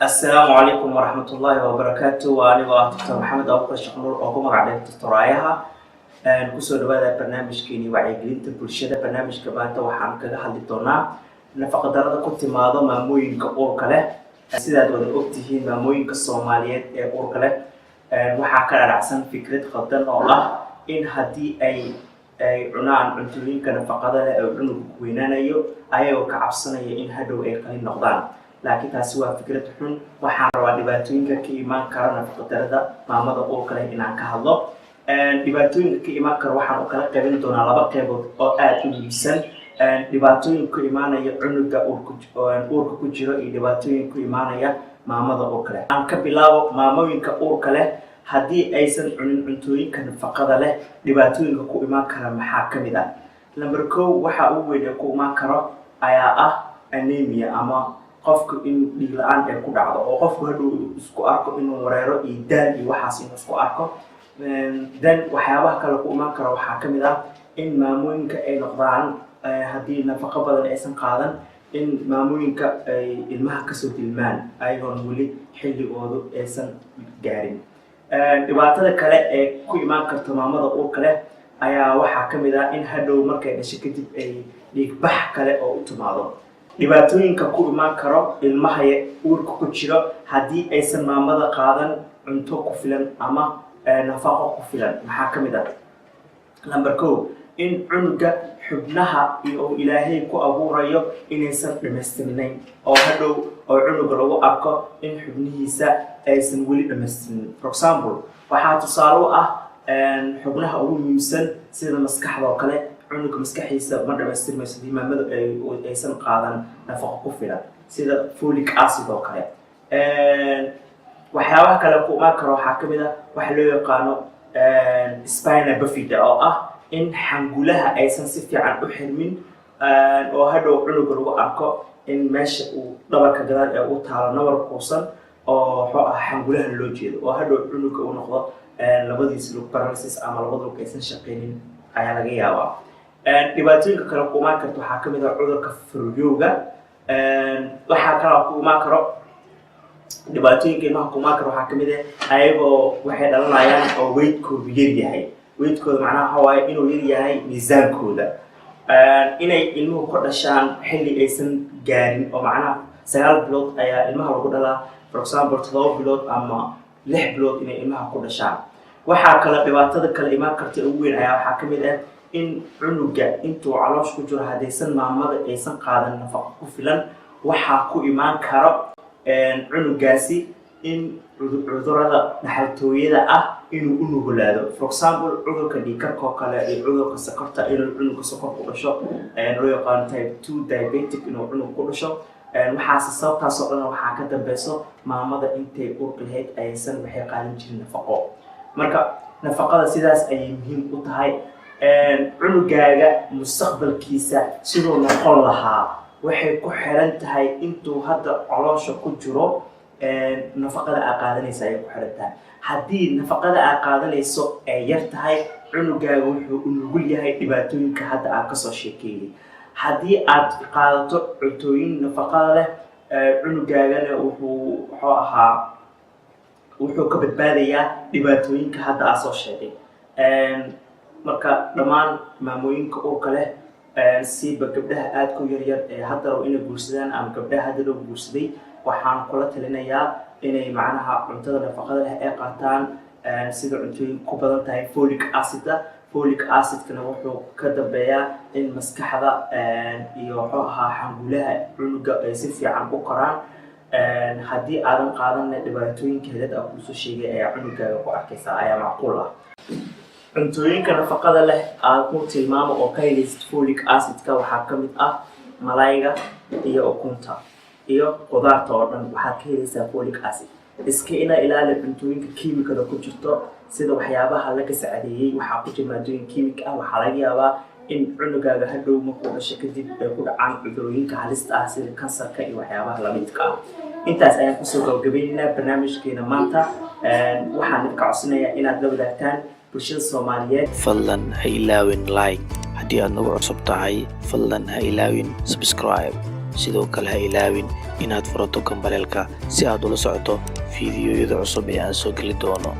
Asalaamu calaykum waraxmatullaahi wabarakaatu. Waa anigoo ah Doctor Maxamed Abubakar Shaqnuur oo ku magac dheer Doctor Aayaha. Kusoo dhawaada barnaamijkeeni wacyigelinta bulshada. Barnaamijka maanta waxaan kaga hadli doonaa nafaqadarada ku timaado maamooyinka uurka leh. Sidaad wada ogtihiin, maamooyinka Soomaaliyeed ee uurka leh waxaa ka dhadhacsan fikrad khaldan oo ah in haddii ay cunaan cuntooyinka nafaqada leh ee cunuga ku weynaanayo, ayagoo ka cabsanaya in hadhow ay qalin noqdaan. Laakiin taasi waa fikrad xun. Waxaan rabaa dhibaatooyinka ka imaan kara nafaqadarada maamada uurka leh inaan ka hadlo. Dhibaatooyinka ka imaan kara waxaan u kala qaybin doonaa laba qaybood oo aada u muhiimsan: dhibaatooyin ku imaanaya cunuga uurka ku jiro iyo dhibaatooyin ku imaanaya maamada uurka leh. Aan ka bilaabo maamooyinka uurka leh. Haddii aysan cunin cuntooyinka nafaqada leh, dhibaatooyinka ku imaan kara maxaa ka mid ah? Number 1, waxa ugu weyn ee ku imaan karo ayaa ah anemia, ama qofku in dhiig la-aan ay ku dhacdo oo qofku hadhow isku arko inuu wareero iyo daal iyo waxaas inuu isku arko. Then waxyaabaha kale ku imaan kara waxaa ka mid ah in maamooyinka ay noqdaan, haddii nafaqo badan aysan qaadan, in maamooyinka ay ilmaha kasoo dilmaan ayagoon weli xilligoodu aysan gaarin. Dhibaatada kale ee ku imaan karto maamada uurka leh ayaa waxaa ka mid ah in hadhow markay dhasho kadib ay dhiigbax kale oo u timaado. Dhibaatooyinka ku imaan karo ilmaha uurka ku jiro haddii aysan maamada qaadan cunto ku filan ama nafaqo ku filan maxaa ka mid ah? Number 1, in cunuga xubnaha iyo uu Ilaahay ku abuurayo inaysan dhamaystirnayn, oo hadhow oo cunuga lagu arko in xubnihiisa aysan weli dhamaystirnin. For example, waxaa tusaale u ah xubnaha ugu muhiimsan sida maskaxda oo kale. Cunuga maskaxiisa ma dhamaystirmayso haddii maamadu aysan qaadan nafaqo ku filan, sida folic acid oo kale. Waxyaabaha kale ku imaan karo waxaa kamid ah waxa loo yaqaano spina bifida, oo ah in xangulaha aysan si fiican u xirmin, oo hadhow cunuga lagu arko in meesha uu dhabarka gadaal ee u taalo nabar kuusan oo muxuu ah xangulaha loo jeedo, oo hadhow cunuga uu noqdo labadiisa lug paralysis ama labada lug aysan shaqaynin ayaa laga yaabaa. Dhibaatooyinka kale ku imaan karta waxaa kamid ah cudurka faruuryowga. Waxaa kaloo ku imaan karo, dhibaatooyinka ilmaha ku imaan karo waxaa kamid ah ayagoo waxay dhalanayaan oo weight-koodu yar yahay. Weight-kooda macnaha waxa waaye inuu yar yahay miisaankooda. Inay ilmuhu ka dhashaan xilli aysan gaarin, oo macnaha 9 bilood ayaa ilmaha lagu dhalaa, for example 7 bilood ama 6 bilood inay ilmaha ku dhashaan. Waxaa kale dhibaatada kale imaan karta ugu weyn ayaa waxaa kamid ah in cunuga intuu caloosh ku jiro, haddaysan maamada aysan qaadan nafaqo ku filan, waxaa ku imaan karo cunugaasi in cudurada dhaxaltooyada ah inuu u nugulaado. For example, cudurka dhiigkarka oo kale iyo cudurka sokorta, inuu cunuga sokor ku dhasho, loo yaqaano type 2 diabetic, inuu cunug ku dhasho. Waxaase sababtaas oo dhan waxaa ka dambeyso maamada intay uurka lahayd aysan waxay qaadan jirin nafaqo. Marka nafaqada sidaas ayay muhiim u tahay. Cunugaaga mustaqbalkiisa siduu noqon lahaa waxay ku xiran tahay intuu hadda caloosha ku jiro nafaqada aa qaadanaysa ayay ku xiran tahay. Haddii nafaqada aa qaadanayso ay yar tahay, cunugaaga wuxuu u nugul yahay dhibaatooyinka hadda aan kasoo sheekeeyey. Haddii aad qaadato cuntooyin nafaqada leh, cunugaagana wuxuu ahaa wuxuu ka badbaadayaa dhibaatooyinka hadda aa soo sheegay. Marka dhammaan maamooyinka uurka leh, siiba gabdhaha aadka u yaryar ee hadda rabo inay guursadaan ama gabdhaha hadda loo guursaday, waxaan kula talinayaa inay macnaha cuntada nafaqada leh ay qaataan, sida cuntooyin ku badan tahay folic acid. Folic acidkana wuxuu ka dambeeyaa in maskaxda iyo wuxuu ahaa xangulaha cunuga ay si fiican u koraan. Haddii aadan qaadanna, dhibaatooyinka hedad aan kuusoo sheegay ayaa cunugaaga ku arkaysaa ayaa macquul ah. Cuntooyinka nafaqada leh aad ku tilmaamo oo ka helaysid folic acidka waxaa ka mid ah malayga iyo ukunta iyo qudaarta oo dhan. Waxaad ka helaysaa folic acid. Iska ina ilaali cuntooyinka kiimikada ku jirto, sida waxyaabaha laga sacdeeyey. Waxaa ku jira maadooyin kiimik ah. Waxaa laga yaabaa in cunugaaga hadhow markuu dhasho kadib ay ku dhacaan cudurooyinka halista ah, sida kansarka iyo waxyaabaha lamidka ah. Intaas ayaan kusoo gabagabaynaynaa barnaamijkeena maanta. Waxaan idinka codsanayaa inaad la wadaagtaan bulshada Soomaaliyeed. Fadlan ha ilaawin like. Haddii aad nagu cusub tahay, fadlan ha ilaawin subscribe. Sidoo kale ha ilaawin inaad furato gambaleelka si aad ula socoto fiidiyoyada cusub ee aan soo geli doono.